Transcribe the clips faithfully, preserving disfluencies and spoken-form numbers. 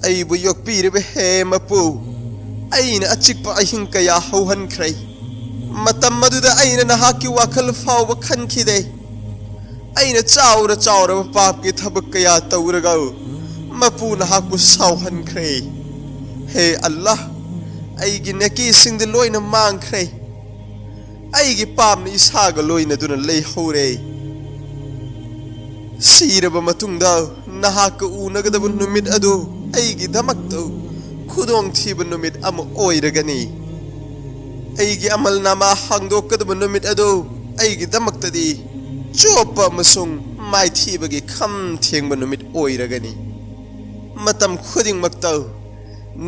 ꯑꯩꯕꯨ ꯌꯣꯛꯄꯤꯔꯤꯕ ꯍꯦ ꯃꯄꯨ, ꯑꯩꯅ ꯑꯆꯤꯛꯄ ꯑꯍꯤꯡ ꯀꯌꯥ ꯍꯧꯍꯟꯈ꯭ꯔꯦ꯫ ꯃꯇꯝ ꯑꯗꯨꯗ ꯑꯩꯅ ꯅꯍꯥꯛꯀꯤ ꯋꯥꯈꯜ ꯐꯥꯎꯕ ꯈꯟꯈꯤꯗꯦ꯫ ꯑꯩꯅ ꯆꯥꯎꯔ ꯆꯥꯎꯔꯕ ꯄꯥꯞꯀꯤ ꯊꯕꯛ ꯀꯌꯥ ꯇꯧꯔꯒ ꯃꯄꯨ ꯅꯍꯥꯛꯄꯨ ꯁꯥꯎꯍꯟꯈ꯭ꯔꯦ꯫ ꯍꯦ ꯑꯜꯂꯥꯍ, ꯑꯩꯒꯤ ꯅꯦꯀꯤꯁꯤꯡꯗꯤ ꯂꯣꯏꯅ ꯃꯥꯡꯈ꯭ꯔꯦ꯫ ꯑꯩꯒꯤ ꯄꯥꯞꯅ ꯏꯁꯥꯒ ꯂꯣꯏꯅꯗꯨꯅ ꯂꯩꯍꯧꯔꯦ꯫ ꯁꯤꯔꯕ ꯃꯇꯨꯡꯗ ꯅꯍꯥꯛꯀ ꯎꯅꯒꯗꯕ ꯅꯨꯃꯤꯠ ꯑꯗꯨ ꯑꯩꯒꯤꯗꯃꯛꯇ ꯈꯨꯗꯣꯡꯊꯤꯕ ꯅꯨꯃꯤꯠ ꯑꯃ ꯑꯣꯏꯔꯒꯅꯤ꯫ ꯑꯩꯒꯤ ꯑꯃꯜ ꯅꯥꯃꯥ ꯍꯥꯡꯗꯣꯛꯀꯗꯕ ꯅꯨꯃꯤꯠ ꯑꯗꯨ ꯑꯩꯒꯤꯗꯃꯛꯇꯗꯤ ꯆꯣꯞꯄ ꯑꯃꯁꯨꯡ ꯃꯥꯏꯊꯤꯕꯒꯤ ꯈꯝ ꯊꯦꯡꯕ ꯅꯨꯃꯤꯠ ꯑꯣꯏꯔꯒꯅꯤ꯫ ꯃꯇꯝ ꯈꯨꯗꯤꯡꯃꯛꯇ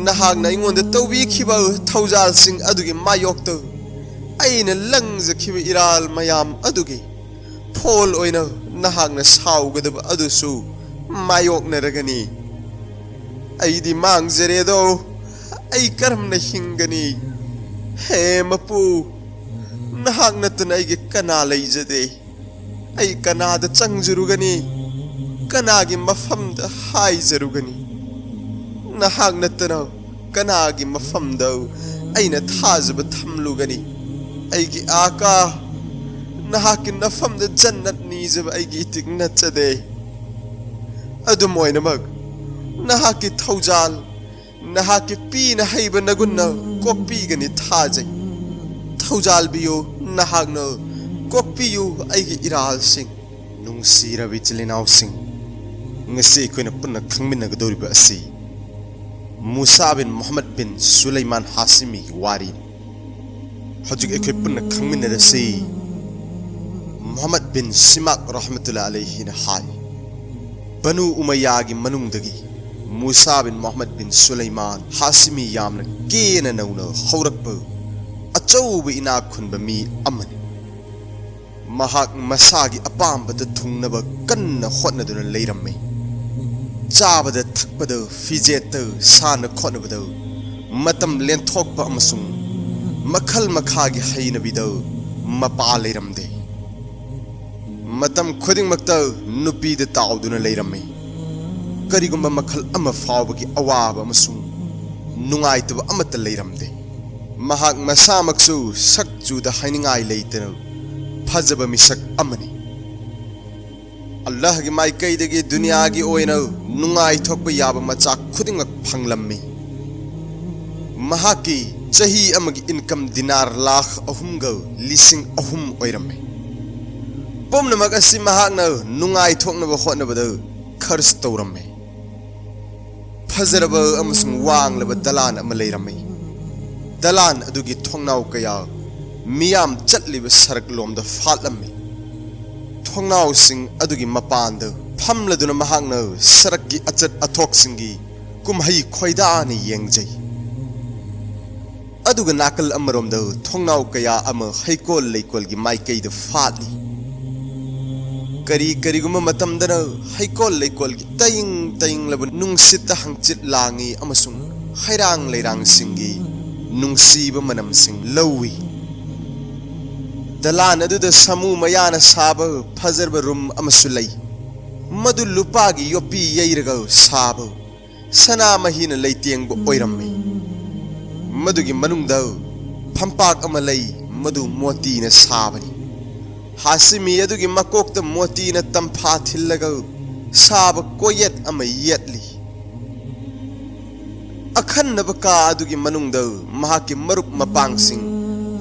ꯅꯍꯥꯛꯅ ꯑꯩꯉꯣꯟꯗ ꯇꯧꯕꯤꯈꯤꯕ ꯊꯧꯖꯥꯜꯁꯤꯡ ꯑꯗꯨꯒꯤ ꯃꯥꯌꯣꯛꯇ ꯑꯩꯅ ꯂꯪꯖꯈꯤꯕ ꯏꯔꯥꯜ ꯃꯌꯥꯝ ꯑꯗꯨꯒꯤ ꯐꯣꯜ ꯑꯣꯏꯅ ꯅꯍꯥꯛꯅ ꯁꯥꯎꯒꯗꯕ ꯑꯗꯨꯁꯨ ꯃꯥꯌꯣꯛꯅꯔꯒꯅꯤ꯫ ꯑꯩꯗꯤ ꯃꯥꯡꯖꯔꯦꯗꯣ, ꯑꯩ ꯀꯔꯝꯅ ꯍꯤꯡꯒꯅꯤ? ꯍꯦ ꯃꯄꯨ, ꯅꯍꯥꯛ ꯅꯠꯇꯅ ꯑꯩꯒꯤ ꯀꯅꯥ ꯂꯩꯖꯗꯦ꯫ ꯑꯩ ꯀꯅꯥꯗ ꯆꯪꯖꯔꯨꯒꯅꯤ? ꯀꯅꯥꯒꯤ ꯃꯐꯝꯗ ꯍꯥꯏꯖꯔꯨꯒꯅꯤ? ꯅꯍꯥꯛ ꯅꯠꯇꯅ ꯀꯅꯥꯒꯤ ꯃꯐꯝꯗ ꯑꯩꯅ ꯊꯥꯖꯕ ꯊꯝꯂꯨꯒꯅꯤ? ꯑꯩꯒꯤ ꯑꯥꯀꯥ, ꯅꯍꯥꯛꯀꯤ ꯅꯐꯝꯗ ꯖꯟꯅꯠ ꯅꯤꯖꯕ ꯑꯩꯒꯤ ꯏꯇꯤꯛ ꯅꯠꯆꯗꯦ꯫ ꯑꯗꯨꯝ ꯑꯣꯏꯅꯃꯛ, ꯅꯍꯥꯛꯀꯤ ꯊꯧꯖꯥꯜ, ꯅꯍꯥꯛꯀꯤ ꯄꯤꯅ ꯍꯩꯕ ꯅꯒꯨꯟꯅ ꯀꯣꯛꯄꯤꯒꯅꯤ ꯊꯥꯖꯩ꯫ ꯊꯧꯖꯥꯜꯕꯤꯌꯨ, ꯅꯍꯥꯛꯅ ꯀꯣꯛꯄꯤꯌꯨ ꯑꯩꯒꯤ ꯏꯔꯥꯜꯁꯤꯡ꯫ ꯅꯨꯡꯁꯤꯔꯕ ꯏꯆꯤꯜ ꯏꯅꯥꯎꯁꯤꯡ, ꯉꯁꯤ ꯑꯩꯈꯣꯏꯅ ꯄꯨꯟꯅ ꯈꯪꯃꯤꯟꯅꯒꯗꯧꯔꯤꯕ ꯑꯁꯤ ꯃꯨꯁꯥ ꯕꯤꯟ ꯃꯨꯍꯝꯃꯗ ꯕꯤꯟ ꯁꯨꯂꯩꯃꯥꯟ ꯍꯥꯁꯤꯃꯤꯒꯤ ꯋꯥꯔꯤꯅꯤ꯫ ꯍꯧꯖꯤꯛ ꯑꯩꯈꯣꯏ ꯄꯨꯟꯅ ꯈꯪꯃꯤꯟꯅꯔꯁꯤ꯫ ꯃꯨꯍꯝꯃꯗ ꯕꯤꯟ ꯁꯤꯃꯥꯛ ꯔꯍꯃꯇꯨꯜꯂꯥ ꯑꯂꯩꯍꯤꯅ ꯍꯥꯏ, ꯕꯅꯨ ꯎꯃꯩꯌꯥꯒꯤ ꯃꯅꯨꯡꯗꯒꯤ ꯃꯨꯁꯥ ꯕꯤꯟ ꯃꯨꯍꯝꯃꯗ ꯕꯤꯟ ꯁꯨꯂꯩꯃꯥꯟ ꯍꯥꯁꯤꯃꯤ ꯌꯥꯝꯅ ꯀꯦꯅ ꯅꯧꯅ ꯍꯧꯔꯛꯄ ꯑꯆꯧꯕ ꯏꯅꯥꯛ ꯈꯨꯟꯕ ꯃꯤ ꯑꯃꯅꯤ꯫ ꯃꯍꯥꯛ ꯃꯁꯥꯒꯤ ꯑꯄꯥꯝꯕꯗ ꯊꯨꯡꯅꯕ ꯀꯟꯅ ꯍꯣꯠꯅꯗꯨꯅ ꯂꯩꯔꯝꯃꯤ꯫ ꯆꯥꯕꯗ ꯊꯛꯄꯗ, ꯐꯤꯖꯦꯠꯇ, ꯁꯥꯟꯅ ꯈꯣꯠꯅꯕꯗ ꯃꯇꯝ ꯂꯦꯟꯊꯣꯛꯄ ꯑꯃꯁꯨꯡ ꯃꯈꯜ ꯃꯈꯥꯒꯤ ꯍꯩꯅꯕꯤꯗ ꯃꯄꯥ ꯂꯩꯔꯝꯗꯦ꯫ ꯃꯇꯝ ꯈꯨꯗꯤꯡꯃꯛꯇ ꯅꯨꯄꯤꯗ ꯇꯥꯎꯗꯨꯅ ꯂꯩꯔꯝꯃꯤ꯫ ꯀꯔꯤꯒꯨꯝꯕ ꯃꯈꯜ ꯑꯃ ꯐꯥꯎꯕꯒꯤ ꯑꯋꯥꯕ ꯑꯃꯁꯨꯡ ꯅꯨꯡꯉꯥꯏꯇꯕ ꯑꯃꯠꯇ ꯂꯩꯔꯝꯗꯦ꯫ ꯃꯍꯥꯛ ꯃꯁꯥꯃꯛꯁꯨ ꯁꯛ ꯆꯨꯗ ꯍꯥꯏꯅꯤꯡꯉꯥꯏ ꯂꯩꯇꯅ ꯐꯖꯕ ꯃꯤꯁꯛ ꯑꯃꯅꯤ꯫ ꯑꯜꯂꯥꯍꯒꯤ ꯃꯥꯏꯀꯩꯗꯒꯤ ꯗꯨꯅꯤꯌꯥꯒꯤ ꯑꯣꯏꯅ ꯅꯨꯡꯉꯥꯏꯊꯣꯛꯄ ꯌꯥꯕ ꯃꯆꯥꯛ ꯈꯨꯗꯤꯡꯃꯛ ꯐꯪꯂꯝꯃꯤ꯫ ꯃꯍꯥꯛꯀꯤ ꯆꯍꯤ ꯑꯃꯒꯤ ꯏꯟꯀꯝ ꯗꯤꯅꯥꯔ ꯂꯥꯈ ꯑꯍꯨꯝꯒ ꯂꯤꯁꯤꯡ ꯑꯍꯨꯝ ꯑꯣꯏꯔꯝꯃꯤ꯫ ꯄꯨꯝꯅꯃꯛ ꯑꯁꯤ ꯃꯍꯥꯛꯅ ꯅꯨꯡꯉꯥꯏꯊꯣꯛꯅꯕ ꯍꯣꯠꯅꯕꯗ ꯈꯔꯆ ꯇꯧꯔꯝꯃꯤ꯫ ꯐꯖꯔꯕ ꯑꯃꯁꯨꯡ ꯋꯥꯡꯂꯕ ꯗꯂꯥꯟ ꯑꯃ ꯂꯩꯔꯝꯃꯤ꯫ ꯗꯂꯥꯟ ꯑꯗꯨꯒꯤ ꯊꯣꯡꯅꯥꯎ ꯀꯌꯥ ꯃꯤꯌꯥꯝ ꯆꯠꯂꯤꯕ ꯁꯔꯛ ꯂꯣꯝꯗ ꯐꯥꯠꯂꯝꯃꯤ꯫ ꯊꯣꯡꯅꯥꯎꯁꯤꯡ ꯑꯗꯨꯒꯤ ꯃꯄꯥꯟꯗ ꯐꯝꯂꯗꯨꯅ ꯃꯍꯥꯛꯅ ꯁꯔꯛꯀꯤ ꯑꯆꯠ ꯑꯊꯣꯛꯁꯤꯡꯒꯤ ꯀꯨꯝꯍꯩ ꯈꯣꯏꯗꯥꯅ ꯌꯦꯡꯖꯩ꯫ ꯑꯗꯨꯒ ꯅꯥꯀꯜ ꯑꯃꯔꯣꯝꯗ ꯊꯣꯡꯅꯥꯎ ꯀꯌꯥ ꯑꯃ ꯍꯩꯀꯣꯜ ꯂꯩꯀꯣꯜꯒꯤ ꯃꯥꯏꯀꯩꯗ ꯐꯥꯠꯂꯤ꯫ ꯀꯔꯤ ꯀꯔꯤꯒꯨꯝꯕ ꯃꯇꯝꯗꯅ ꯍꯩꯀꯣꯜ ꯂꯩꯀꯣꯜꯒꯤ ꯇꯌꯤꯡ ꯇꯌꯤꯡꯂꯕ ꯅꯨꯡꯁꯤꯠꯇ ꯍꯪꯆꯤꯠ ꯂꯥꯡꯏ ꯑꯃꯁꯨꯡ ꯍꯩꯔꯥꯡ ꯂꯩꯔꯥꯡꯁꯤꯡꯒꯤ ꯅꯨꯡꯁꯤꯕ ꯃꯅꯝꯁꯤꯡ ꯂꯧꯏ꯫ ꯗꯂꯥꯟ ꯑꯗꯨꯗ ꯁꯥꯃꯨ ꯃꯌꯥꯅ ꯁꯥꯕ ꯐꯖꯔꯕ ꯔꯨꯝ ꯑꯃꯁꯨ ꯂꯩ꯫ ꯃꯗꯨ ꯂꯨꯄꯥꯒꯤ ꯌꯣꯠꯄꯤ ꯌꯩꯔꯒ ꯁꯥꯕ ꯁꯅꯥꯃꯍꯤꯅ ꯂꯩꯇꯦꯡꯕ ꯑꯣꯏꯔꯝꯃꯤ꯫ ꯃꯗꯨꯒꯤ ꯃꯅꯨꯡꯗ ꯐꯝꯄꯥꯛ ꯑꯃ ꯂꯩ, ꯃꯗꯨ ꯃꯣꯇꯤꯅ ꯁꯥꯕꯅꯤ꯫ ꯍꯥꯁꯤꯃꯤ ꯑꯗꯨꯒꯤ ꯃꯀꯣꯛꯇ ꯃꯣꯇꯤꯅ ꯇꯝꯐꯥ ꯊꯤꯜꯂꯒ ꯁꯥꯕ ꯀꯣꯌꯦꯠ ꯑꯃ ꯌꯦꯠꯂꯤ꯫ ꯑꯈꯟꯅꯕ ꯀꯥ ꯑꯗꯨꯒꯤ ꯃꯅꯨꯡꯗ ꯃꯍꯥꯛꯀꯤ ꯃꯔꯨꯞ ꯃꯄꯥꯡꯁꯤꯡ,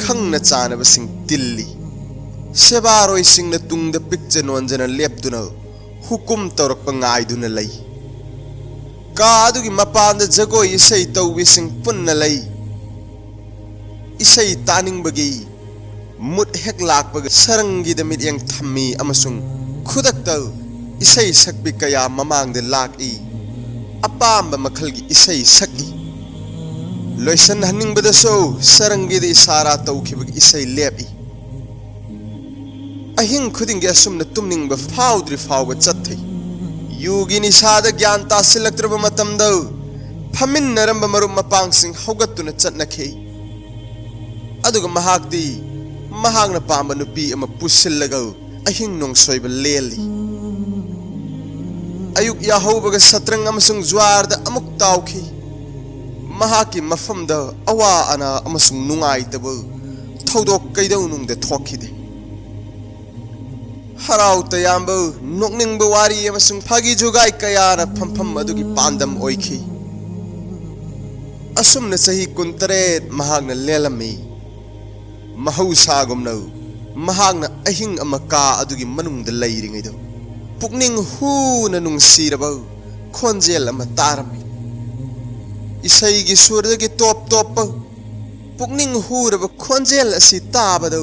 ꯈꯪꯅ ꯆꯥꯅꯕꯁꯤꯡ ꯇꯤꯜꯂꯤ꯫ ꯁꯦꯕꯥꯔꯣꯏꯁꯤꯡꯅ ꯇꯨꯡꯗ ꯄꯤꯛꯆ ꯅꯣꯟꯖꯅ ꯂꯦꯞꯇꯨꯅ ꯍꯨꯀꯨꯝ ꯇꯧꯔꯛꯄ ꯉꯥꯏꯗꯨꯅ ꯂꯩ꯫ ꯀꯥ ꯑꯗꯨꯒꯤ ꯃꯄꯥꯟꯗ ꯖꯒꯣꯏ ꯏꯁꯩ ꯇꯧꯕꯤꯁꯤꯡ ꯄꯨꯟꯅ ꯂꯩ꯫ ꯏꯁꯩ ꯇꯥꯅꯤꯡꯕꯒꯤ ꯃꯨꯠ ꯍꯦꯛ ꯂꯥꯛꯄꯒ ꯁꯔꯪꯒꯤꯗ ꯃꯤꯠꯌꯦꯡ ꯊꯝꯃꯤ ꯑꯃꯁꯨꯡ ꯈꯨꯗꯛꯇ ꯏꯁꯩ ꯁꯛꯄꯤ ꯀꯌꯥ ꯃꯃꯥꯡꯗ ꯂꯥꯛꯏ꯫ ꯑꯄꯥꯝꯕ ꯃꯈꯜꯒꯤ ꯏꯁꯩ ꯁꯛꯏ꯫ ꯂꯣꯏꯁꯤꯟꯍꯟꯅꯤꯡꯕꯗꯁꯨ ꯁꯔꯪꯒꯤꯗ ꯏꯁꯥꯔꯥ ꯇꯧꯈꯤꯕꯒꯤ ꯏꯁꯩ ꯂꯦꯞꯏ꯫ ꯑꯍꯤꯡ ꯈꯨꯗꯤꯡꯒꯤ ꯑꯁꯨꯝꯅ ꯇꯨꯝꯅꯤꯡꯕ ꯐꯥꯎꯗ꯭ꯔꯤ ꯐꯥꯎꯕ ꯆꯠꯊꯩ꯫ ꯌꯨꯒꯤ ꯅꯤꯁꯥꯗ ꯒ꯭ꯌꯥꯟ ꯇꯥꯁꯤꯜꯂꯛꯇ꯭ꯔꯕ ꯃꯇꯝꯗ ꯐꯝꯃꯤꯟꯅꯔꯝꯕ ꯃꯔꯨꯞ ꯃꯄꯥꯡꯁꯤꯡ ꯍꯧꯒꯠꯇꯨꯅ ꯆꯠꯅꯈꯤ꯫ ꯑꯗꯨꯒ ꯃꯍꯥꯛꯇꯤ ꯃꯍꯥꯛꯅ ꯄꯥꯝꯕ ꯅꯨꯄꯤ ꯑꯃ ꯄꯨꯁꯤꯜꯂꯒ ꯑꯍꯤꯡ ꯅꯣꯡꯁꯣꯏꯕ ꯂꯦꯜꯂꯤ꯫ ꯑꯌꯨꯛ ꯌꯥꯍꯧꯕꯒ ꯁꯇ꯭ꯔꯪ ꯑꯃꯁꯨꯡ ꯖ꯭ꯋꯥꯔꯗ ꯑꯃꯨꯛ ꯇꯥꯎꯈꯤ꯫ ꯃꯍꯥꯛꯀꯤ ꯃꯐꯝꯗ ꯑꯋꯥ ꯑꯅꯥ ꯑꯃꯁꯨꯡ ꯅꯨꯡꯉꯥꯏꯇꯕ ꯊꯧꯗꯣꯛ ꯀꯩꯗꯧꯅꯨꯡꯗ ꯊꯣꯛꯈꯤꯗꯦ꯫ ꯍꯔꯥꯎ ꯇꯌꯥꯝꯕ, ꯅꯣꯛꯅꯤꯡꯕ ꯋꯥꯔꯤ ꯑꯃꯁꯨꯡ ꯐꯥꯒꯤ ꯖꯨꯒꯥꯏ ꯀꯌꯥꯅ ꯐꯝꯐꯝ ꯑꯗꯨꯒꯤ ꯄꯥꯟꯗꯝ ꯑꯣꯏꯈꯤ꯫ ꯑꯁꯨꯝꯅ ꯆꯍꯤ ꯀꯨꯟꯇꯔꯦꯠ ꯃꯍꯥꯛꯅ ꯂꯦꯜꯂꯝꯃꯤ꯫ ꯃꯍꯧꯁꯥꯒꯨꯝꯅ ꯃꯍꯥꯛꯅ ꯑꯍꯤꯡ ꯑꯃ ꯀꯥ ꯑꯗꯨꯒꯤ ꯃꯅꯨꯡꯗ ꯂꯩꯔꯤꯉꯩꯗ ꯄꯨꯛꯅꯤꯡ ꯍꯨꯅ ꯅꯨꯡꯁꯤꯔꯕ ꯈꯣꯟꯖꯦꯜ ꯑꯃ ꯇꯥꯔꯝꯃꯤ꯫ ꯏꯁꯩꯒꯤ ꯁꯨꯔꯗꯒꯤ ꯇꯣꯞ ꯇꯣꯞꯄ ꯄꯨꯛꯅꯤꯡ ꯍꯨꯔꯕ ꯈꯣꯟꯖꯦꯜ ꯑꯁꯤ ꯇꯥꯕꯗ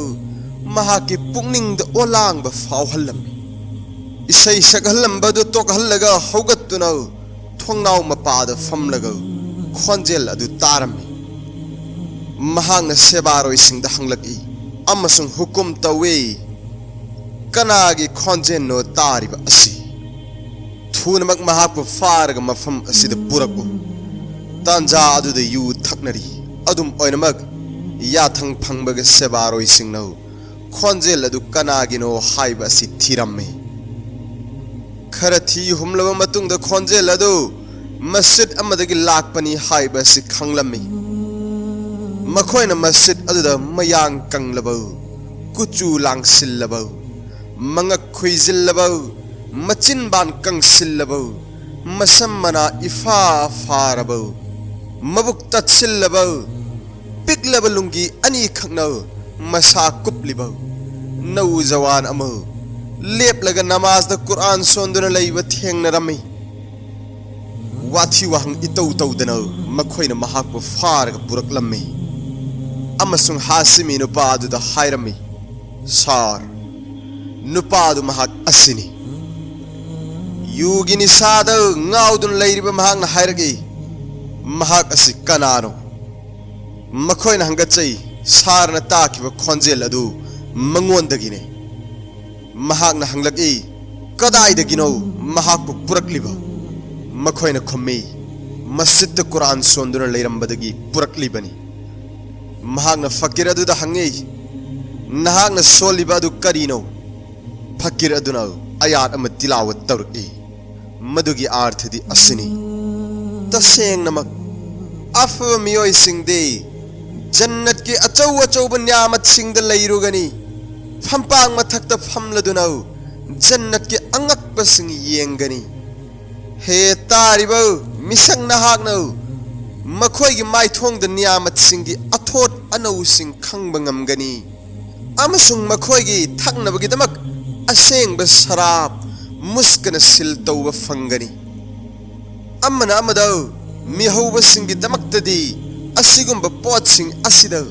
ꯃꯍꯥꯛꯀꯤ ꯄꯨꯛꯅꯤꯡꯗ ꯑꯣꯂꯥꯡꯕ ꯐꯥꯎꯍꯜꯂꯝꯃꯤ꯫ ꯏꯁꯩ ꯁꯛꯍꯜꯂꯝꯕꯗꯨ ꯇꯣꯛꯍꯜꯂꯒ ꯍꯧꯒꯠꯇꯨꯅ ꯊꯣꯡꯅꯥꯎ ꯃꯄꯥꯗ ꯐꯝꯂꯒ ꯈꯣꯟꯖꯦꯜ ꯑꯗꯨ ꯇꯥꯔꯝꯃꯤ꯫ ꯃꯍꯥꯛꯅ ꯁꯦꯕꯥꯔꯣꯏꯁꯤꯡꯗ ꯍꯪꯂꯛꯏ ꯑꯃꯁꯨꯡ ꯍꯨꯀꯨꯝ ꯇꯧꯏ, "ꯀꯅꯥꯒꯤ ꯈꯣꯟꯖꯦꯜꯅꯣ ꯇꯥꯔꯤꯕ ꯑꯁꯤ? ꯊꯨꯅꯃꯛ ꯃꯍꯥꯛꯄꯨ ꯐꯥꯔꯒ ꯃꯐꯝ ꯑꯁꯤꯗ ꯄꯨꯔꯛꯎ꯫" ꯇꯥꯟꯖꯥ ꯑꯗꯨꯗ ꯌꯨ ꯊꯛꯅꯔꯤ꯫ ꯑꯗꯨꯝ ꯑꯣꯏꯅꯃꯛ, ꯌꯥꯊꯪ ꯐꯪꯕꯒ ꯁꯦꯕꯥꯔꯣꯏꯁꯤꯡꯅ ꯈꯣꯟꯖꯦꯜ ꯑꯗꯨ ꯀꯅꯥꯒꯤꯅꯣ ꯍꯥꯏꯕ ꯑꯁꯤ ꯊꯤꯔꯝꯃꯤ꯫ ꯈꯔ ꯊꯤ ꯍꯨꯝꯂꯕ ꯃꯇꯨꯡꯗ ꯈꯣꯟꯖꯦꯜ ꯑꯗꯨ ꯃꯁꯖꯤꯗ ꯑꯃꯗꯒꯤ ꯂꯥꯛꯄꯅꯤ ꯍꯥꯏꯕ ꯑꯁꯤ ꯈꯪꯂꯝꯃꯤ꯫ ꯃꯈꯣꯏꯅ ꯃꯁꯖꯤꯗ ꯑꯗꯨꯗ ꯃꯌꯥꯡ ꯀꯪꯂꯕ, ꯀꯨꯆꯨ ꯂꯥꯡꯁꯤꯜꯂꯕ, ꯃꯉꯛ ꯈꯨꯏꯖꯤꯜꯂꯕ, ꯃꯆꯤꯟꯕꯥꯟ ꯀꯪꯁꯤꯜꯂꯕ, ꯃꯁꯝ ꯃꯅꯥ ꯏꯐꯥ ꯐꯥꯔꯕ, ꯃꯕꯨꯛ ꯇꯠꯁꯤꯜꯂꯕ, ꯄꯤꯛꯂꯕ ꯂꯨꯡꯒꯤ ꯑꯅꯤꯈꯛꯅ ꯃꯁꯥ ꯀꯨꯞꯂꯤꯕ, ꯅꯧ ꯖꯋꯥꯟ ꯑꯃ ꯂꯦꯞꯂꯒ ꯅꯃꯥꯖꯗ ꯀꯨꯔꯥꯟ ꯁꯣꯟꯗꯨꯅ ꯂꯩꯕ ꯊꯦꯡꯅꯔꯝꯃꯤ꯫ ꯋꯥꯊꯤ ꯋꯥꯍꯪ ꯏꯇꯧ ꯇꯧꯗꯅ ꯃꯈꯣꯏꯅ ꯃꯍꯥꯛꯄꯨ ꯐꯥꯔꯒ ꯄꯨꯔꯛꯂꯝꯃꯤ ꯑꯃꯁꯨꯡ ꯍꯥꯁꯤꯃꯤ ꯅꯨꯄꯥ ꯑꯗꯨꯗ ꯍꯥꯏꯔꯝꯃꯤ, "ꯁꯥꯔ, ꯅꯨꯄꯥ ꯑꯗꯨ ꯃꯍꯥꯛ ꯑꯁꯤꯅꯤ꯫" ꯌꯨꯒꯤ ꯅꯤꯁꯥꯗ ꯉꯥꯎꯗꯨꯅ ꯂꯩꯔꯤꯕ ꯃꯍꯥꯛꯅ ꯍꯥꯏꯔꯛꯏ, "ꯃꯍꯥꯛ ꯑꯁꯤ ꯀꯅꯥꯅꯣ?" ꯃꯈꯣꯏꯅ ꯍꯪꯒꯠꯆꯩ, ꯁꯥꯔꯅ ꯇꯥꯈꯤꯕ ꯈꯣꯟꯖꯦꯜ ꯑꯗꯨ ꯃꯉꯣꯟꯗꯒꯤꯅꯤ꯫ ꯃꯍꯥꯛꯅ ꯍꯪꯂꯛꯏ, "ꯀꯗꯥꯏꯗꯒꯤꯅꯣ ꯃꯍꯥꯛꯄꯨ ꯄꯨꯔꯛꯂꯤꯕ?" ꯃꯈꯣꯏꯅ ꯈꯨꯝꯃꯤ, "ꯃꯁꯖꯤꯗꯇ ꯀꯨꯔꯥꯟ ꯁꯣꯟꯗꯨꯅ ꯂꯩꯔꯝꯕꯗꯒꯤ ꯄꯨꯔꯛꯂꯤꯕꯅꯤ꯫" ꯃꯍꯥꯛꯅ ꯐꯀꯤꯔ ꯑꯗꯨꯗ ꯍꯪꯉꯤ, "ꯅꯍꯥꯛꯅ ꯁꯣꯜꯂꯤꯕ ꯑꯗꯨ ꯀꯔꯤꯅꯣ?" ꯐꯀꯤꯔ ꯑꯗꯨꯅ ꯑꯌꯥꯠ ꯑꯃ ꯇꯤꯂꯥꯋꯠ ꯇꯧꯔꯛꯏ꯫ ꯃꯗꯨꯒꯤ ꯑꯥꯔꯊꯗꯤ ꯑꯁꯤꯅꯤ: ꯇꯁꯦꯡꯅꯃꯛ ꯑꯐꯕ ꯃꯤꯑꯣꯏꯁꯤꯡꯗꯤ ꯖꯟꯅꯠꯀꯤ ꯑꯆꯧ ꯑꯆꯧꯕ ꯅꯤꯌꯥꯃꯠꯁꯤꯡꯗ ꯂꯩꯔꯨꯒꯅꯤ꯫ ꯐꯝꯄꯥꯛ ꯃꯊꯛꯇ ꯐꯝꯂꯗꯨꯅ ꯖꯟꯅꯠꯀꯤ ꯑꯉꯛꯄꯁꯤꯡ ꯌꯦꯡꯒꯅꯤ꯫ ꯍꯦ ꯇꯥꯔꯤꯕ ꯃꯤꯁꯛ ꯅꯍꯥꯛꯅ ꯃꯈꯣꯏꯒꯤ ꯃꯥꯏꯊꯣꯡꯗ ꯅꯤꯌꯥꯃꯠꯁꯤꯡꯒꯤ ꯑꯊꯣꯠ ꯑꯅꯧꯁꯤꯡ ꯈꯪꯕ ꯉꯝꯒꯅꯤ, ꯑꯃꯁꯨꯡ ꯃꯈꯣꯏꯒꯤ ꯊꯛꯅꯕꯒꯤꯗꯃꯛ ꯑꯁꯦꯡꯕ ꯁꯔꯥꯞ ꯃꯨꯁꯀꯅ ꯁꯤꯜ ꯇꯧꯕ ꯐꯪꯒꯅꯤ꯫ ꯑꯃꯅ ꯑꯃꯗ ꯃꯤꯍꯧꯕꯁꯤꯡꯒꯤꯗꯃꯛꯇꯗꯤ ꯑꯁꯤꯒꯨꯝꯕ ꯄꯣꯠꯁꯤꯡ ꯑꯁꯤꯗ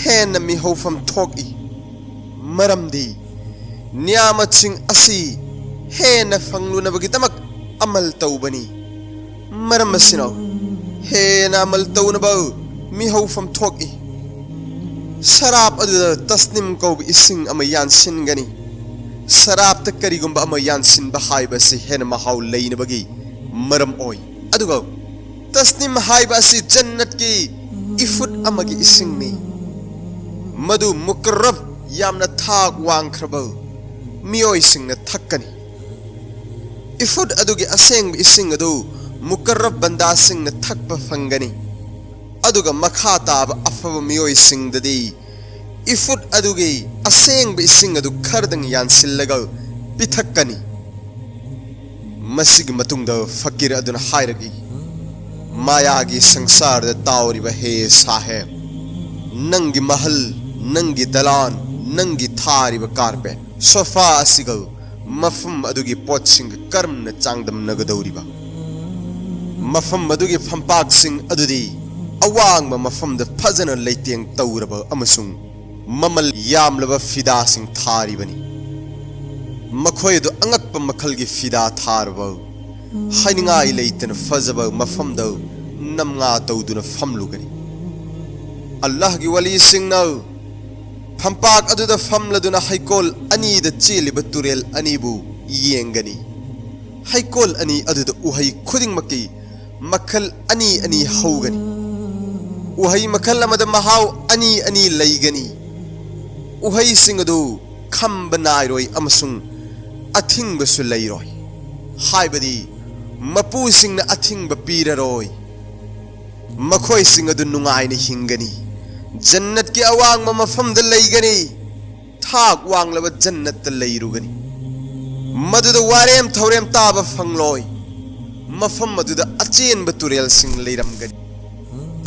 ꯍꯦꯟꯅ ꯃꯤꯍꯧꯐꯝ ꯊꯣꯛꯏ, ꯃꯔꯝꯗꯤ ꯅꯤꯌꯥꯃꯠꯁꯤꯡ ꯑꯁꯤ ꯍꯦꯟꯅ ꯐꯪꯂꯨꯅꯕꯒꯤꯗꯃꯛ ꯑꯃꯜ ꯇꯧꯕꯅꯤ꯫ ꯃꯔꯝ ꯑꯁꯤꯅ ꯍꯦꯟꯅ ꯑꯃꯜ ꯇꯧꯅꯕ ꯃꯤꯍꯧꯐꯝ ꯊꯣꯛꯏ꯫ ꯁꯔꯥꯞ ꯑꯗꯨꯗ ꯇꯁꯅꯤꯝ ꯀꯧꯕ ꯏꯁꯤꯡ ꯑꯃ ꯌꯥꯟꯁꯤꯟꯒꯅꯤ꯫ ꯁꯔꯥꯞꯇ ꯀꯔꯤꯒꯨꯝꯕ ꯑꯃ ꯌꯥꯟꯁꯤꯟꯕ ꯍꯥꯏꯕꯁꯤ ꯍꯦꯟꯅ ꯃꯍꯥꯎ ꯂꯩꯅꯕꯒꯤ ꯃꯔꯝ ꯑꯣꯏ꯫ ꯑꯗꯨꯒ ꯇꯁꯅꯤꯝ ꯍꯥꯏꯕ ꯑꯁꯤ ꯖꯟꯅꯠꯀꯤ ꯏꯐꯨꯠ ꯑꯃꯒꯤ ꯏꯁꯤꯡꯅꯤ꯫ ꯃꯗꯨ ꯃꯨꯀꯔꯔꯕ, ꯌꯥꯝꯅ ꯊꯥꯛ ꯋꯥꯡꯈ꯭ꯔꯕ ꯃꯤꯑꯣꯏꯁꯤꯡꯅ ꯊꯛꯀꯅꯤ꯫ ꯏꯐꯨꯠ ꯑꯗꯨꯒꯤ ꯑꯁꯦꯡꯕ ꯏꯁꯤꯡ ꯑꯗꯨ ꯃꯨꯀꯔꯔꯕ ꯕꯟꯗꯥꯁꯤꯡꯅ ꯊꯛꯄ ꯐꯪꯒꯅꯤ꯫ ꯑꯗꯨꯒ ꯃꯈꯥ ꯇꯥꯕ ꯑꯐꯕ ꯃꯤꯑꯣꯏꯁꯤꯡꯗꯗꯤ ꯏꯐꯨꯠ ꯑꯗꯨꯒꯤ ꯑꯁꯦꯡꯕ ꯏꯁꯤꯡ ꯑꯗꯨ ꯈꯔꯗꯪ ꯌꯥꯟꯁꯤꯜꯂꯒ ꯄꯤꯊꯛꯀꯅꯤ꯫ ꯃꯁꯤꯒꯤ ꯃꯇꯨꯡꯗ ꯐꯀꯤꯔ ꯑꯗꯨꯅ ꯍꯥꯏꯔꯛꯏ, "ꯃꯥꯌꯥꯒꯤ ꯁꯪꯁꯥꯔꯗ ꯇꯥꯎꯔꯤꯕ ꯍꯦ ꯁꯥꯍꯦꯕ, ꯅꯪꯒꯤ ꯃꯍꯜ, ꯅꯪꯒꯤ ꯗꯂꯥꯟ, ꯅꯪꯒꯤ ꯊꯥꯔꯤꯕ ꯀꯥꯔꯄꯦꯠ, ꯁꯣꯐꯥ ꯑꯁꯤꯒ ꯃꯐꯝ ꯑꯗꯨꯒꯤ ꯄꯣꯠꯁꯤꯡꯒ ꯀꯔꯝꯅ ꯆꯥꯡꯗꯝꯅꯒꯗꯧꯔꯤꯕ? ꯃꯐꯝ ꯑꯗꯨꯒꯤ ꯐꯝꯄꯥꯛꯁꯤꯡ ꯑꯗꯨꯗꯤ ꯑꯋꯥꯡꯕ ꯃꯐꯝꯗ ꯐꯖꯅ ꯂꯩꯇꯦꯡ ꯇꯧꯔꯕ ꯑꯃꯁꯨꯡ ꯃꯃꯜ ꯌꯥꯝꯂꯕ ꯐꯤꯗꯥꯁꯤꯡ ꯊꯥꯔꯤꯕꯅꯤ꯫ ꯃꯈꯣꯏ ꯑꯗꯨ ꯑꯉꯛꯄ ꯃꯈꯜꯒꯤ ꯐꯤꯗꯥ ꯊꯥꯔꯕ, ꯍꯥꯏꯅꯤꯡꯉꯥꯏ ꯂꯩꯇꯅ ꯐꯖꯕ ꯃꯐꯝꯗ ꯅꯝꯉꯥ ꯇꯧꯗꯨꯅ ꯐꯝꯂꯨꯒꯅꯤ꯫ ꯑꯜꯂꯥꯍꯒꯤ ꯋꯥꯂꯤꯁꯤꯡꯅ ꯐꯝꯄꯥꯛ ꯑꯗꯨꯗ ꯐꯝꯂꯗꯨꯅ ꯍꯩꯀꯣꯜ ꯑꯅꯤꯗ ꯆꯦꯜꯂꯤꯕ ꯇꯨꯔꯦꯜ ꯑꯅꯤꯕꯨ ꯌꯦꯡꯒꯅꯤ꯫ ꯍꯩꯀꯣꯜ ꯑꯅꯤ ꯑꯗꯨꯗ ꯎꯍꯩ ꯈꯨꯗꯤꯡꯃꯛꯀꯤ ꯃꯈꯜ ꯑꯅꯤ ꯑꯅꯤ ꯍꯧꯒꯅꯤ꯫ ꯎꯍꯩ ꯃꯈꯜ ꯑꯃꯗ ꯃꯍꯥꯎ ꯑꯅꯤ ꯑꯅꯤ ꯂꯩꯒꯅꯤ꯫ ꯎꯍꯩꯁꯤꯡ ꯑꯗꯨ ꯈꯝꯕ ꯅꯥꯏꯔꯣꯏ ꯑꯃꯁꯨꯡ ꯑꯊꯤꯡꯕꯁꯨ ꯂꯩꯔꯣꯏ꯫ ꯍꯥꯏꯕꯗꯤ ꯃꯄꯨꯁꯤꯡꯅ ꯑꯊꯤꯡꯕ ꯄꯤꯔꯔꯣꯏ꯫ ꯃꯈꯣꯏꯁꯤꯡ ꯑꯗꯨ ꯅꯨꯡꯉꯥꯏꯅ ꯍꯤꯡꯒꯅꯤ, ꯖꯟꯅꯠꯀꯤ ꯑꯋꯥꯡꯕ ꯃꯐꯝꯗ ꯂꯩꯒꯅꯤ, ꯊꯥꯛ ꯋꯥꯡꯂꯕ ꯖꯟꯅꯠꯇ ꯂꯩꯔꯨꯒꯅꯤ꯫ ꯃꯗꯨꯗ ꯋꯥꯔꯦꯝ ꯊꯧꯔꯦꯝ ꯇꯥꯕ ꯐꯪꯂꯣꯏ꯫ ꯃꯐꯝ ꯑꯗꯨꯗ ꯑꯆꯦꯟꯕ ꯇꯨꯔꯦꯜꯁꯤꯡ ꯂꯩꯔꯝꯒꯅꯤ,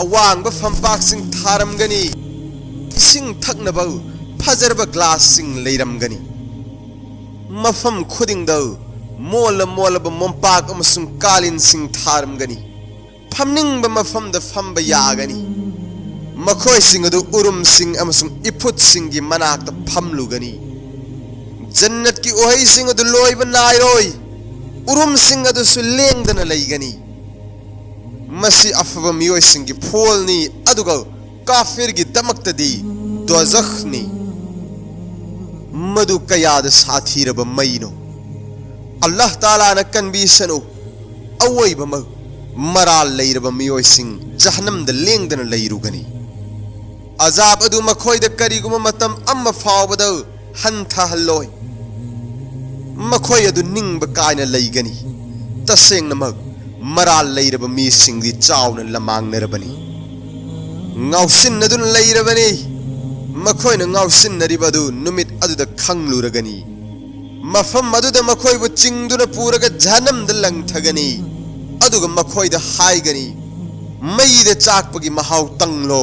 ꯑꯋꯥꯡꯕ ꯐꯝꯄꯥꯛꯁꯤꯡ ꯊꯥꯔꯝꯒꯅꯤ, ꯏꯁꯤꯡ ꯊꯛꯅꯕ ꯐꯖꯔꯕ ꯒ꯭ꯂꯥꯁꯁꯤꯡ ꯂꯩꯔꯝꯒꯅꯤ꯫ ꯃꯐꯝ ꯈꯨꯗꯤꯡꯗ ꯃꯣꯜꯂ ꯃꯣꯜꯂꯕ ꯃꯣꯝꯄꯥꯛ ꯑꯃꯁꯨꯡ ꯀꯥꯂꯤꯟꯁꯤꯡ ꯊꯥꯔꯝꯒꯅꯤ꯫ ꯐꯝꯅꯤꯡꯕ ꯃꯐꯝꯗ ꯐꯝꯕ ꯌꯥꯒꯅꯤ꯫ ꯃꯈꯣꯏꯁꯤꯡ ꯑꯗꯨ ꯎꯔꯨꯝꯁꯤꯡ ꯑꯃꯁꯨꯡ ꯏꯐꯨꯠꯁꯤꯡꯒꯤ ꯃꯅꯥꯛꯇ ꯐꯝꯂꯨꯒꯅꯤ꯫ ꯖꯟꯅꯠꯀꯤ ꯎꯍꯩꯁꯤꯡ ꯑꯗꯨ ꯂꯣꯏꯕ ꯅꯥꯏꯔꯣꯏ꯫ ꯎꯔꯨꯝꯁꯤꯡ ꯑꯗꯨꯁꯨ ꯂꯦꯡꯗꯅ ꯂꯩꯒꯅꯤ꯫ ꯃꯁꯤ ꯑꯐꯕ ꯃꯤꯑꯣꯏꯁꯤꯡꯒꯤ ꯐꯣꯜꯅꯤ, ꯑꯗꯨꯒ ꯀꯥꯐꯤꯔꯒꯤꯗꯃꯛꯇꯗꯤ ꯗꯣꯖꯈꯅꯤ꯫ ꯃꯗꯨ ꯀꯌꯥꯗ ꯁꯥꯊꯤꯔꯕ ꯃꯩꯅꯣ! ꯑꯜꯂꯥꯍ ꯇꯥꯂꯥꯅ ꯀꯟꯕꯤꯁꯅꯨ꯫ ꯑꯋꯣꯏꯕꯃꯛ ꯃꯔꯥꯜ ꯂꯩꯔꯕ ꯃꯤꯑꯣꯏꯁꯤꯡ ꯖꯍꯟꯅꯝꯗ ꯂꯦꯡꯗꯅ ꯂꯩꯔꯨꯒꯅꯤ꯫ ꯑꯖꯥꯕ ꯑꯗꯨ ꯃꯈꯣꯏꯗ ꯀꯔꯤꯒꯨꯝꯕ ꯃꯇꯝ ꯑꯃ ꯐꯥꯎꯕꯗ ꯍꯟꯊꯍꯜꯂꯣꯏ꯫ ꯃꯈꯣꯏ ꯑꯗꯨ ꯅꯤꯡꯕ ꯀꯥꯏꯅ ꯂꯩꯒꯅꯤ꯫ ꯇꯁꯦꯡꯅꯃꯛ ꯃꯔꯥꯜ ꯂꯩꯔꯕ ꯃꯤꯁꯤꯡꯗꯤ ꯆꯥꯎꯅ ꯂꯃꯥꯡꯅꯔꯕꯅꯤ꯫ ꯉꯥꯎꯁꯤꯟꯅꯗꯨꯅ ꯂꯩꯔꯕꯅꯤ꯫ ꯃꯈꯣꯏꯅ ꯉꯥꯎꯁꯤꯟꯅꯔꯤꯕ ꯑꯗꯨ ꯅꯨꯃꯤꯠ ꯑꯗꯨꯗ ꯈꯪꯂꯨꯔꯒꯅꯤ꯫ ꯃꯐꯝ ꯑꯗꯨꯗ ꯃꯈꯣꯏꯕꯨ ꯆꯤꯡꯗꯨꯅ ꯄꯨꯔꯒ ꯖꯍꯟꯅꯝꯗ ꯂꯪꯊꯒꯅꯤ꯫ ꯑꯗꯨꯒ ꯃꯈꯣꯏꯗ ꯍꯥꯏꯒꯅꯤ, "ꯃꯩꯗ ꯆꯥꯛꯄꯒꯤ ꯃꯍꯥꯎ ꯇꯪꯂꯣ"꯫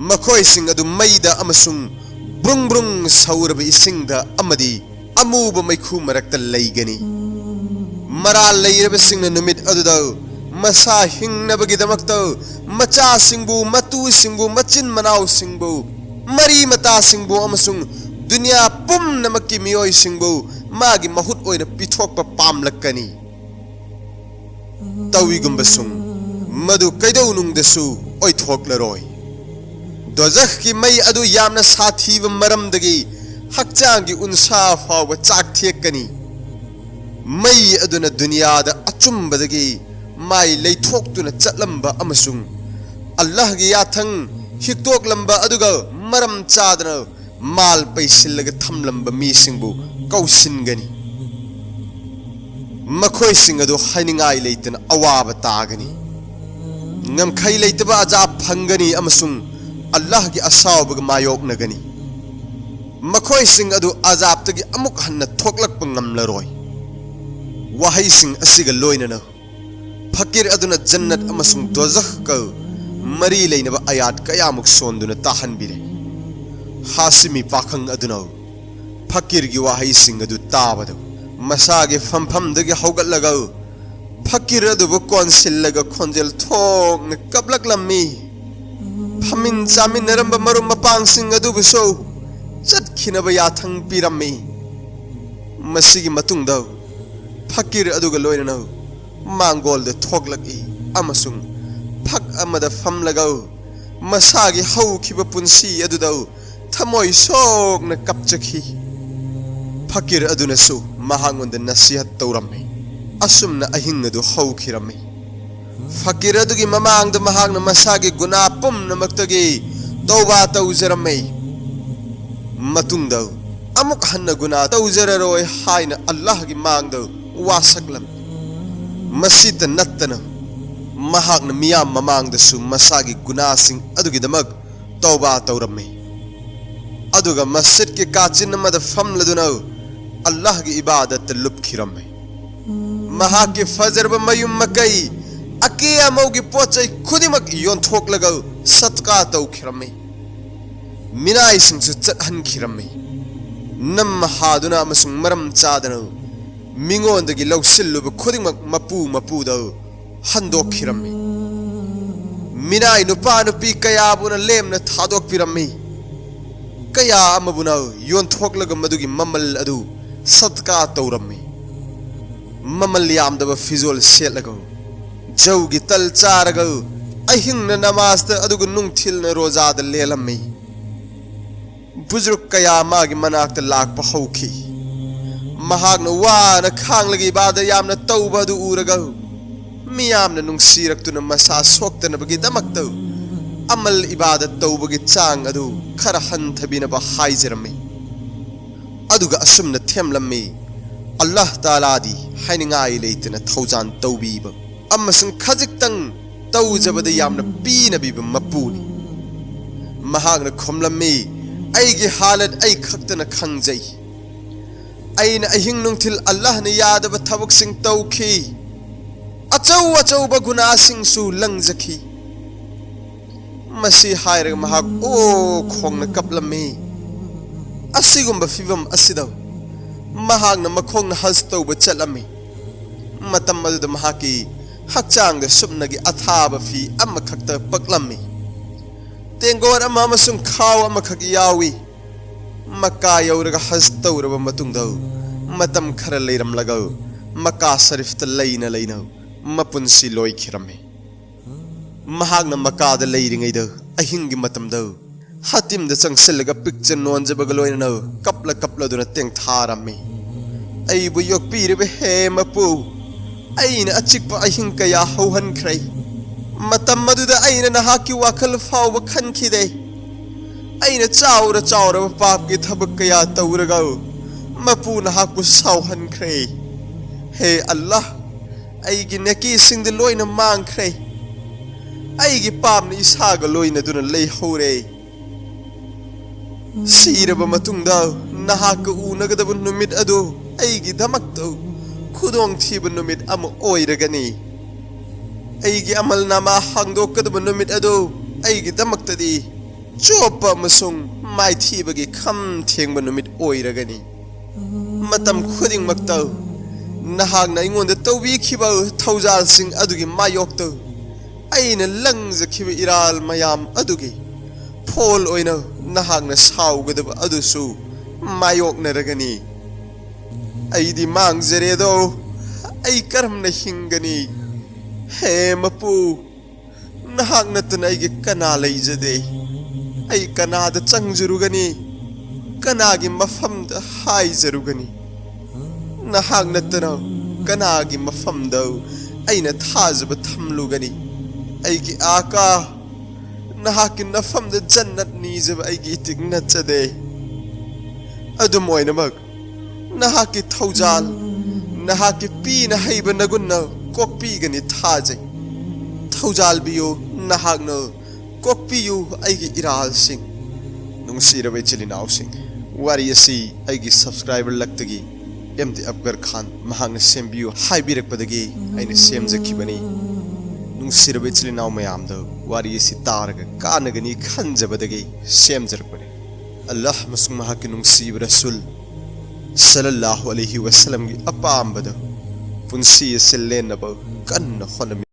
ꯃꯈꯣꯏꯁꯤꯡ ꯑꯗꯨ ꯃꯩꯗ ꯑꯃꯁꯨꯡ ꯕ꯭ꯔꯨꯡ ꯕ꯭ꯔꯨꯡ ꯁꯧꯔꯕ ꯏꯁꯤꯡꯗ ꯑꯃꯗꯤ ꯑꯃꯨꯕ ꯃꯩꯈꯨ ꯃꯔꯛꯇ ꯂꯩꯒꯅꯤ꯫ ꯃꯔꯥꯜ ꯂꯩꯔꯕꯁꯤꯡꯅ ꯅꯨꯃꯤꯠ ꯑꯗꯨꯗ ꯃꯁꯥ ꯍꯤꯡꯅꯕꯒꯤꯗꯃꯛꯇ ꯃꯆꯥꯁꯤꯡꯕꯨ, ꯃꯇꯨꯁꯤꯡꯕꯨ, ꯃꯆꯤꯟ ꯃꯅꯥꯎꯁꯤꯡꯕꯨ, ꯃꯔꯤ ꯃꯇꯥꯁꯤꯡꯕꯨ ꯑꯃꯁꯨꯡ ꯗꯨꯅꯤꯌꯥ ꯄꯨꯝꯅꯃꯛꯀꯤ ꯃꯤꯑꯣꯏꯁꯤꯡꯕꯨ ꯃꯥꯒꯤ ꯃꯍꯨꯠ ꯑꯣꯏꯅ ꯄꯤꯊꯣꯛꯄ ꯄꯥꯝꯂꯛꯀꯅꯤ꯫ ꯇꯧꯏꯒꯨꯝꯕꯁꯨꯡ ꯃꯗꯨ ꯀꯩꯗꯧꯅꯨꯡꯗꯁꯨ ꯑꯣꯏꯊꯣꯛꯂꯔꯣꯏ꯫ ꯗꯣꯖꯈꯀꯤ ꯃꯩ ꯑꯗꯨ ꯌꯥꯝꯅ ꯁꯥꯊꯤꯕ ꯃꯔꯝꯗꯒꯤ ꯍꯛꯆꯥꯡꯒꯤ ꯎꯟꯁꯥ ꯐꯥꯎꯕ ꯆꯥꯛꯊꯦꯛꯀꯅꯤ꯫ ꯃꯩ ꯑꯗꯨꯅ ꯗꯨꯅꯤꯌꯥꯗ ꯑꯆꯨꯝꯕꯗꯒꯤ ꯃꯥꯏ ꯂꯩꯊꯣꯛꯇꯨꯅ ꯆꯠꯂꯝꯕ ꯑꯃꯁꯨꯡ ꯑꯜꯂꯥꯍꯒꯤ ꯌꯥꯊꯪ ꯍꯤꯛꯇꯣꯛꯂꯝꯕ, ꯑꯗꯨꯒ ꯃꯔꯝ ꯆꯥꯗꯅ ꯃꯥꯜ ꯄꯩꯁꯤꯜꯂꯒ ꯊꯝꯂꯝꯕ ꯃꯤꯁꯤꯡꯕꯨ ꯀꯧꯁꯤꯟꯒꯅꯤ꯫ ꯃꯈꯣꯏꯁꯤꯡ ꯑꯗꯨ ꯍꯥꯏꯅꯤꯡꯉꯥꯏ ꯂꯩꯇꯅ ꯑꯋꯥꯕ ꯇꯥꯒꯅꯤ꯫ ꯉꯝꯈꯩ ꯂꯩꯇꯕ ꯑꯖꯥꯕ ꯐꯪꯒꯅꯤ ꯑꯃꯁꯨꯡ ꯑꯜꯂꯥꯍꯒꯤ ꯑꯁꯥꯎꯕꯒ ꯃꯥꯌꯣꯛꯅꯒꯅꯤ꯫ ꯃꯈꯣꯏꯁꯤꯡ ꯑꯗꯨ ꯑꯖꯥꯕꯇꯒꯤ ꯑꯃꯨꯛ ꯍꯟꯅ ꯊꯣꯛꯂꯛꯄ ꯉꯝꯂꯔꯣꯏ꯫ ꯋꯥꯍꯩꯁꯤꯡ ꯑꯁꯤꯒ ꯂꯣꯏꯅꯅ ꯐꯀꯤꯔ ꯑꯗꯨꯅ ꯖꯟꯅꯠ ꯑꯃꯁꯨꯡ ꯗꯣꯖꯈꯀ ꯃꯔꯤ ꯂꯩꯅꯕ ꯑꯌꯥꯠ ꯀꯌꯥꯃꯨꯛ ꯁꯣꯟꯗꯨꯅ ꯇꯥꯍꯟꯕꯤꯔꯦ꯫ ꯍꯥꯁꯤꯃꯤ ꯄꯥꯈꯪ ꯑꯗꯨꯅ ꯐꯀꯤꯔꯒꯤ ꯋꯥꯍꯩꯁꯤꯡ ꯑꯗꯨ ꯇꯥꯕꯗ ꯃꯁꯥꯒꯤ ꯐꯝꯐꯝꯗꯒꯤ ꯍꯧꯒꯠꯂꯒ ꯐꯀꯤꯔ ꯑꯗꯨꯕꯨ ꯀꯣꯟꯁꯤꯜꯂꯒ ꯈꯣꯟꯖꯦꯜ ꯊꯣꯛꯅ ꯀꯞꯂꯛꯂꯝꯃꯤ꯫ ꯐꯝꯃꯤꯟ ꯆꯥꯃꯤꯟꯅꯔꯝꯕ ꯃꯔꯨꯞ ꯃꯄꯥꯡꯁꯤꯡ ꯑꯗꯨꯕꯨꯁꯨ ꯆꯠꯈꯤꯅꯕ ꯌꯥꯊꯪ ꯄꯤꯔꯝꯃꯤ꯫ ꯃꯁꯤꯒꯤ ꯃꯇꯨꯡꯗ ꯐꯀꯤꯔ ꯑꯗꯨꯒ ꯂꯣꯏꯅꯅ ꯃꯥꯡꯒꯣꯜꯗ ꯊꯣꯛꯂꯛꯏ ꯑꯃꯁꯨꯡ ꯐꯛ ꯑꯃꯗ ꯐꯝꯂꯒ ꯃꯁꯥꯒꯤ ꯍꯧꯈꯤꯕ ꯄꯨꯟꯁꯤ ꯑꯗꯨꯗ ꯊꯃꯣꯏ ꯁꯣꯛꯅ ꯀꯞꯆꯈꯤ꯫ ꯐꯀꯤꯔ ꯑꯗꯨꯅꯁꯨ ꯃꯍꯥꯛꯉꯣꯟꯗ ꯅꯁꯤꯍꯠ ꯇꯧꯔꯝꯃꯤ꯫ ꯑꯁꯨꯝꯅ ꯑꯍꯤꯡ ꯑꯗꯨ ꯍꯧꯈꯤꯔꯝꯃꯤ꯫ ꯐꯀꯤꯔ ꯑꯗꯨꯒꯤ ꯃꯃꯥꯡꯗ ꯃꯍꯥꯛꯅ ꯃꯁꯥꯒꯤ ꯒꯨꯅꯥ ꯄꯨꯝꯅꯃꯛꯇꯒꯤ ꯇꯧꯕꯥ ꯇꯧꯖꯔꯝꯃꯤ꯫ ꯃꯇꯨꯡꯗ ꯑꯃꯨꯛ ꯍꯟꯅ ꯒꯨꯅꯥ ꯇꯧꯖꯔꯔꯣꯏ ꯍꯥꯏꯅ ꯑꯜꯂꯥꯍꯒꯤ ꯃꯥꯡꯗ ꯋꯥꯁꯛꯂꯝꯃꯤ꯫ ꯃꯁꯤꯇ ꯅꯠꯇꯅ ꯃꯍꯥꯛꯅ ꯃꯤꯌꯥꯝ ꯃꯃꯥꯡꯗꯁꯨ ꯃꯁꯥꯒꯤ ꯒꯨꯅꯥꯁꯤꯡ ꯑꯗꯨꯒꯤꯗꯃꯛ ꯇꯧꯕꯥ ꯇꯧꯔꯝꯃꯤ꯫ ꯑꯗꯨꯒ ꯃꯁꯖꯤꯗꯀꯤ ꯀꯥꯆꯤꯟ ꯑꯃꯗ ꯐꯝꯂꯗꯨꯅ ꯑꯜꯂꯥꯍꯒꯤ ꯏꯕꯥꯗꯠꯇ ꯂꯨꯞꯈꯤꯔꯝꯃꯤ꯫ ꯃꯍꯥꯛꯀꯤ ꯐꯖꯔꯕ ꯃꯌꯨꯝ ꯃꯀꯩ, ꯑꯀꯦ ꯑꯃꯧꯒꯤ ꯄꯣꯠ ꯆꯩ ꯈꯨꯗꯤꯡꯃꯛ ꯌꯣꯟꯊꯣꯛꯂꯒ ꯁꯠꯀꯥ ꯇꯧꯈꯤꯔꯝꯃꯤ꯫ ꯃꯤꯅꯥꯏꯁꯤꯡꯁꯨ ꯆꯠꯍꯟꯈꯤꯔꯝꯃꯤ꯫ ꯅꯝ ꯍꯥꯗꯨꯅ ꯑꯃꯁꯨꯡ ꯃꯔꯝ ꯆꯥꯗꯅ ꯃꯤꯉꯣꯟꯗꯒꯤ ꯂꯧꯁꯤꯜꯂꯨꯕ ꯈꯨꯗꯤꯡꯃꯛ ꯃꯄꯨ ꯃꯄꯨꯗ ꯍꯟꯗꯣꯛꯈꯤꯔꯝꯃꯤ꯫ ꯃꯤꯅꯥꯏ ꯅꯨꯄꯥ ꯅꯨꯄꯤ ꯀꯌꯥꯕꯨꯅ ꯂꯦꯝꯅ ꯊꯥꯗꯣꯛꯄꯤꯔꯝꯃꯤ꯫ ꯀꯌꯥ ꯑꯃꯕꯨꯅ ꯌꯣꯟꯊꯣꯛꯂꯒ ꯃꯗꯨꯒꯤ ꯃꯃꯜ ꯑꯗꯨ ꯁꯠꯀꯥ ꯇꯧꯔꯝꯃꯤ꯫ ꯃꯃꯜ ꯌꯥꯝꯗꯕ ꯐꯤꯖꯣꯜ ꯁꯦꯠꯂꯒ, ꯖꯧꯒꯤ ꯇꯜ ꯆꯥꯔꯒ, ꯑꯍꯤꯡꯅ ꯅꯃꯥꯖꯇ ꯑꯗꯨꯒ ꯅꯨꯡꯊꯤꯜꯅ ꯔꯣꯖꯥꯗ ꯂꯦꯜꯂꯝꯃꯤ꯫ ꯕꯨꯖꯨꯔꯨꯛ ꯀꯌꯥ ꯃꯥꯒꯤ ꯃꯅꯥꯛꯇ ꯂꯥꯛꯄ ꯍꯧꯈꯤ꯫ ꯃꯍꯥꯛꯅ ꯋꯥꯅ ꯈꯥꯡꯂꯒ ꯏꯕꯥꯗ ꯌꯥꯝꯅ ꯇꯧꯕ ꯑꯗꯨ ꯎꯔꯒ, ꯃꯤꯌꯥꯝꯅ ꯅꯨꯡꯁꯤꯔꯛꯇꯨꯅ ꯃꯁꯥ ꯁꯣꯛꯇꯅꯕꯒꯤꯗꯃꯛꯇ ꯑꯃꯜ ꯏꯕꯥꯗ ꯇꯧꯕꯒꯤ ꯆꯥꯡ ꯑꯗꯨ ꯈꯔ ꯍꯟꯊꯕꯤꯅꯕ ꯍꯥꯏꯖꯔꯝꯃꯤ꯫ ꯑꯗꯨꯒ ꯑꯁꯨꯝꯅ ꯊꯦꯝꯂꯝꯃꯤ, ꯑꯜꯂꯥꯍ ꯇꯥꯂꯥꯗꯤ ꯍꯥꯏꯅꯤꯡꯉꯥꯏ ꯂꯩꯇꯅ ꯊꯧꯖꯥꯜ ꯇꯧꯕꯤꯕ ꯑꯃꯁꯨꯡ ꯈꯖꯤꯛꯇꯪ ꯇꯧꯖꯕꯗ ꯌꯥꯝꯅ ꯄꯤꯅꯕꯤꯕ ꯃꯄꯨꯅꯤ꯫ ꯃꯍꯥꯛꯅ ꯈꯨꯝꯂꯝꯃꯤ, "ꯑꯩꯒꯤ ꯍꯥꯂꯠ ꯑꯩ ꯈꯛꯇꯅ ꯈꯪꯖꯩ꯫ ꯑꯩꯅ ꯑꯍꯤꯡ ꯅꯨꯡꯊꯤꯜ ꯑꯜꯂꯥꯍꯅ ꯌꯥꯗꯕ ꯊꯕꯛꯁꯤꯡ ꯇꯧꯈꯤ, ꯑꯆꯧ ꯑꯆꯧꯕ ꯒꯨꯅꯥꯁꯤꯡꯁꯨ ꯂꯪꯖꯈꯤ"꯫ ꯃꯁꯤ ꯍꯥꯏꯔꯒ ꯃꯍꯥꯛ ꯑꯣ ꯈꯣꯡꯅ ꯀꯞꯂꯝꯃꯤ꯫ ꯑꯁꯤꯒꯨꯝꯕ ꯐꯤꯕꯝ ꯑꯁꯤꯗ ꯃꯍꯥꯛꯅ ꯃꯈꯣꯡꯅ ꯍꯖ ꯇꯧꯕ ꯆꯠꯂꯝꯃꯤ꯫ ꯃꯇꯝ ꯑꯗꯨꯗ ꯃꯍꯥꯛꯀꯤ ꯍꯛꯆꯥꯡꯗ ꯁꯨꯞꯅꯒꯤ ꯑꯊꯥꯕ ꯐꯤ ꯑꯃꯈꯛꯇ ꯄꯛꯂꯝꯃꯤ꯫ ꯇꯦꯡꯒꯣꯠ ꯑꯃ ꯑꯃꯁꯨꯡ ꯈꯥꯎ ꯑꯃꯈꯛ ꯌꯥꯎꯏ꯫ ꯃꯀꯥ ꯌꯧꯔꯒ ꯍꯖ ꯇꯧꯔꯕ ꯃꯇꯨꯡꯗ ꯃꯇꯝ ꯈꯔ ꯂꯩꯔꯝꯂꯒ ꯃꯀꯥ ꯁꯔꯤꯐꯇ ꯂꯩꯅ ꯂꯩꯅ ꯃꯄꯨꯟꯁꯤ ꯂꯣꯏꯈꯤꯔꯝꯃꯤ꯫ ꯃꯍꯥꯛꯅ ꯃꯀꯥꯗ ꯂꯩꯔꯤꯉꯩꯗ ꯑꯍꯤꯡꯒꯤ ꯃꯇꯝꯗ ꯍꯇꯤꯝꯗ ꯆꯪꯁꯤꯜꯂꯒ ꯄꯤꯛꯆ ꯅꯣꯟꯖꯕꯒ ꯂꯣꯏꯅꯅ ꯀꯞꯂ ꯀꯞꯂꯗꯨꯅ ꯇꯦꯡꯊꯥꯔꯝꯃꯤ꯫ "ꯑꯩꯕꯨ ꯌꯣꯛꯄꯤꯔꯤꯕ ꯍꯦ ꯃꯄꯨ, ꯑꯩꯅ ꯑꯆꯤꯛꯄ ꯑꯍꯤꯡ ꯀꯌꯥ ꯍꯧꯍꯟꯈ꯭ꯔꯦ꯫ ꯃꯇꯝ ꯑꯗꯨꯗ ꯑꯩꯅ ꯅꯍꯥꯛꯀꯤ ꯋꯥꯈꯜ ꯐꯥꯎꯕ ꯈꯟꯈꯤꯗꯦ꯫ ꯑꯩꯅ ꯆꯥꯎꯔ ꯆꯥꯎꯔꯕ ꯄꯥꯞꯀꯤ ꯊꯕꯛ ꯀꯌꯥ ꯇꯧꯔꯒ ꯃꯄꯨ ꯅꯍꯥꯛꯄꯨ ꯁꯥꯎꯍꯟꯈ꯭ꯔꯦ꯫ ꯍꯦ ꯑꯜꯂꯥꯍ, ꯑꯩꯒꯤ ꯅꯦꯀꯤꯁꯤꯡꯗꯤ ꯂꯣꯏꯅ ꯃꯥꯡꯈ꯭ꯔꯦ꯫ ꯑꯩꯒꯤ ꯄꯥꯞꯅ ꯏꯁꯥꯒ ꯂꯣꯏꯅꯗꯨꯅ ꯂꯩꯍꯧꯔꯦ꯫ ꯁꯤꯔꯕ ꯃꯇꯨꯡꯗ ꯅꯍꯥꯛꯀ ꯎꯅꯒꯗꯕ ꯅꯨꯃꯤꯠ ꯑꯗꯨ ꯑꯩꯒꯤꯗꯃꯛꯇ ꯈꯨꯗꯣꯡꯊꯤꯕ ꯅꯨꯃꯤꯠ ꯑꯃ ꯑꯣꯏꯔꯒꯅꯤ꯫ ꯑꯩꯒꯤ ꯑꯃꯜ ꯅꯥꯃꯥ ꯍꯥꯡꯗꯣꯛꯀꯗꯕ ꯅꯨꯃꯤꯠ ꯑꯗꯨ ꯑꯩꯒꯤꯗꯃꯛꯇꯗꯤ ꯆꯣꯞꯄ ꯑꯃꯁꯨꯡ ꯃꯥꯏꯊꯤꯕꯒꯤ ꯈꯝ ꯊꯦꯡꯕ ꯅꯨꯃꯤꯠ ꯑꯣꯏꯔꯒꯅꯤ꯫ ꯃꯇꯝ ꯈꯨꯗꯤꯡꯃꯛꯇ ꯅꯍꯥꯛꯅ ꯑꯩꯉꯣꯟꯗ ꯇꯧꯕꯤꯈꯤꯕ ꯊꯧꯖꯥꯜꯁꯤꯡ ꯑꯗꯨꯒꯤ ꯃꯥꯌꯣꯛꯇ ꯑꯩꯅ ꯂꯪꯖꯈꯤꯕ ꯏꯔꯥꯜ ꯃꯌꯥꯝ ꯑꯗꯨꯒꯤ ꯐꯣꯜ ꯑꯣꯏꯅ ꯅꯍꯥꯛꯅ ꯁꯥꯎꯒꯗꯕ ꯑꯗꯨꯁꯨ ꯃꯥꯌꯣꯛꯅꯔꯒꯅꯤ꯫ ꯑꯩꯗꯤ ꯃꯥꯡꯖꯔꯦꯗꯣ, ꯑꯩ ꯀꯔꯝꯅ ꯍꯤꯡꯒꯅꯤ? ꯍꯦ ꯃꯄꯨ, ꯅꯍꯥꯛ ꯅꯠꯇꯅ ꯑꯩꯒꯤ ꯀꯅꯥ ꯂꯩꯖꯗꯦ꯫ ꯑꯩ ꯀꯅꯥꯗ ꯆꯪꯖꯔꯨꯒꯅꯤ? ꯀꯅꯥꯒꯤ ꯃꯐꯝꯗ ꯍꯥꯏꯖꯔꯨꯒꯅꯤ? ꯅꯍꯥꯛ ꯅꯠꯇꯅ ꯀꯅꯥꯒꯤ ꯃꯐꯝꯗ ꯑꯩꯅ ꯊꯥꯖꯕ ꯊꯝꯂꯨꯒꯅꯤ? ꯑꯩꯒꯤ ꯑꯥꯀꯥ, ꯅꯍꯥꯛꯀꯤ ꯅꯐꯝꯗ ꯖꯟꯅꯠ ꯅꯤꯖꯕ ꯑꯩꯒꯤ ꯏꯇꯤꯛ ꯅꯠꯆꯗꯦ꯫ ꯑꯗꯨꯝ ꯑꯣꯏꯅꯃꯛ, ꯅꯍꯥꯛꯀꯤ ꯊꯧꯖꯥꯜ, ꯅꯍꯥꯛꯀꯤ ꯄꯤꯅ ꯍꯩꯕ ꯅꯒꯨꯟꯅ ꯀꯣꯛꯄꯤꯒꯅꯤ ꯊꯥꯖꯩ꯫ ꯊꯧꯖꯥꯜꯕꯤꯌꯨ, ꯅꯍꯥꯛꯅ ꯀꯣꯛꯄꯤꯌꯨ ꯑꯩꯒꯤ ꯏꯔꯥꯜꯁꯤꯡ꯫ ꯅꯨꯡꯁꯤꯔꯕ ꯏꯆꯤꯜ ꯏꯅꯥꯎꯁꯤꯡ, ꯋꯥꯔꯤ ꯑꯁꯤ ꯑꯩꯒꯤ subscriber ꯂꯛꯇꯒꯤ ꯑꯦꯝ ꯗꯤ ꯑꯛꯕꯔ ꯈꯥꯟ ꯃꯍꯥꯛꯅ ꯁꯦꯝꯕꯤꯌꯨ ꯍꯥꯏꯕꯤꯔꯛꯄꯗꯒꯤ ꯑꯩꯅ ꯁꯦꯝꯖꯈꯤꯕꯅꯤ꯫ ꯅꯨꯡꯁꯤꯔꯕ ꯏꯆꯤꯜ ꯏꯅꯥꯎ ꯃꯌꯥꯝꯗ ꯋꯥꯔꯤ ꯑꯁꯤ ꯇꯥꯔꯒ ꯀꯥꯟꯅꯒꯅꯤ ꯈꯟꯖꯕꯗꯒꯤ ꯁꯦꯝꯖꯔꯛꯄꯅꯤ꯫ ꯑꯜꯂꯥꯍ ꯑꯃꯁꯨꯡ ꯃꯍꯥꯛꯀꯤ ꯅꯨꯡꯁꯤꯕ ꯔꯁꯨꯜ ꯁꯜꯂꯜꯂꯥꯍꯨ ꯑꯂꯩꯍꯤ ꯋꯥꯁꯜꯂꯝꯒꯤ ꯑꯄꯥꯝꯕꯗ ꯄꯨꯟꯁꯤ ꯑꯁꯤ ꯂꯦꯟꯅꯕ ꯀꯟꯅ ꯍꯣꯠꯅꯃꯤ꯫